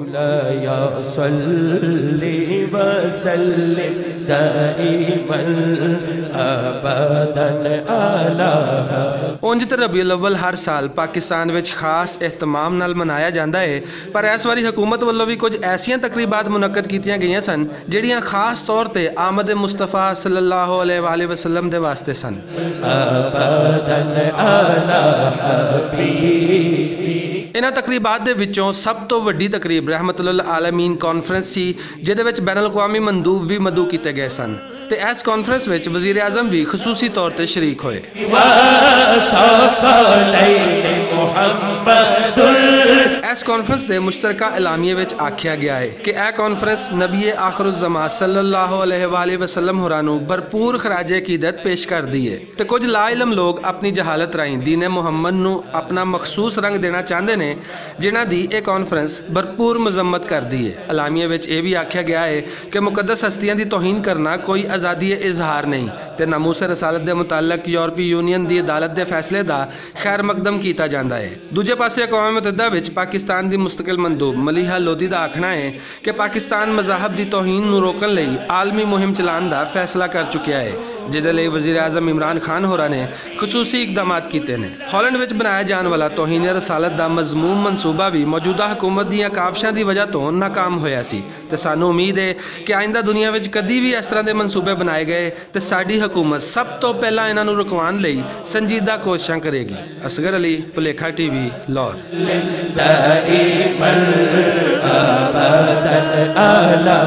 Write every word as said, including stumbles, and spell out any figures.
مولایا صلی وسلم دائما ابدا علی۔ اونج تے ربیع الاول ہر سال پاکستان وچ خاص اہتمام نال منایا جاندا ہے، پر اس واری حکومت ولوں وی کچھ ایسیاں تقریبات منعقد کیتیاں گئیاں سن جڑیاں خاص طور تے آمد مصطفیٰ صلی اللہ علیہ وآلہ وسلم دے واسطے سن۔ ابدا علی حبیبی۔ انہاں تقریبات دے وچوں سب تو وڈی تقریب رحمت للعالمین کانفرنس سی، جدے وچ بین الاقوامی مندوب وی مدعو کیتے گئے سن۔ تے اس کانفرنس وچ وزیر اعظم وی خصوصی طور تے شریک ہوئے۔ وثقلین محمد۔ اس کانفرنس دے مشترکہ اعلامیے وچ آکھیا گیا ہے کہ اے کانفرنس نبی آخر الزمان صلی اللہ علیہ وآلہ وسلم ہوراں نوں بھرپور خراج عقیدت پیش کردی ہے تے کچھ لا علم لوگ اپنی جہالت راہیں دین محمد نوں اپنا مخصوص رنگ دینا چاہندے نے، جنہاں دی اے کانفرنس بھرپور مذمت کردی ہے۔ اعلامیے وچ اے وی آکھیا گیا ہے کہ مقدس ہستیاں دی توہین کرنا کوئی آزادی اظہار نہیں تے ناموس رسالت دے متعلق یورپی یونین دی عدالت دے فیصلے دا خیر مقدم کیتا جاندا ہے۔ دوجے پاسے اقوام متحدہ وچ پاکستان دی مستقل مندوب ملیحہ لودھی دا آکھنا ہے کہ پاکستان مذاہب دی توہین نوں روکن لئی عالمی مہم چلان دا فیصلہ کر چکیا ہے، جدے لئی وزیر اعظم عمران خان ہوراں نے خصوصی اقدامات کیتے نے۔ ہالینڈ وچ بنایا جان والا توہین رسالت دا مذموم منصوبہ وی موجودہ حکومت دیاں کاوشاں دی وجہ تو ناکام ہویا سی، تے سانوں امید ہے کہ آئندہ دنیا وچ کدی وی اس طرح دے منصوبے بنائے گئے تے ساڈی حکومت سب تو پہلا انہاں نوں رکوان لئی سنجیدہ کوششاں کرے گی۔ اصغر علی، پلیکھا ٹی وی، لاہور۔ دائماً ابداً اعلیٰ۔